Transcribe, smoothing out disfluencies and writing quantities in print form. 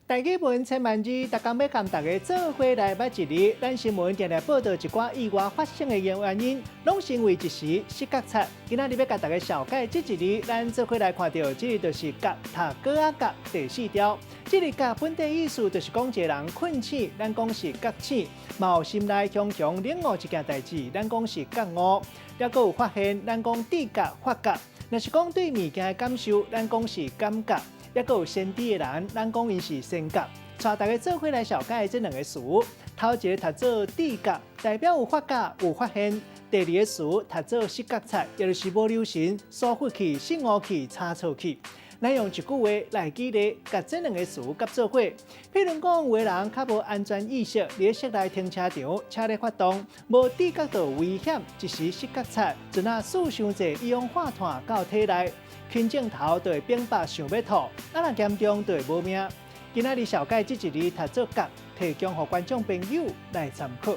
台語文千萬字，逐工欲共大家做伙來捌一字。咱新聞定定報道一寡意外發生的原因，攏是因為一時失覺察。今仔日欲共大家紹介這一字，咱做伙來看著，這个就是覺，讀歌仔覺第四條。這个覺本底意思就是講一个人困醒，咱講是覺醒；嘛有心內雄雄領悟一件代誌，咱講是覺悟。抑閣有發現，咱講知覺發覺。若是講對物件的感受，咱講是感覺。抑閣有先知的人，咱講𪜶是先覺。帶大家做伙來紹介這兩个詞。頭一个讀做知覺，代表有發覺、有發現；第二個詞讀做失覺察，也就是無留神、疏忽去、失誤去、差錯去。咱用一句話來舉例，共這兩個詞佮做伙。譬如講，有的人較無安全意識，佇室內停車場，車咧發動，無知覺到危險，一時失覺察，就若欶傷濟一氧化碳到體內，輕症頭就會反白想欲吐，啊若嚴重就會無命。今仔日紹介這一字讀做覺，提供予觀眾朋友來參考。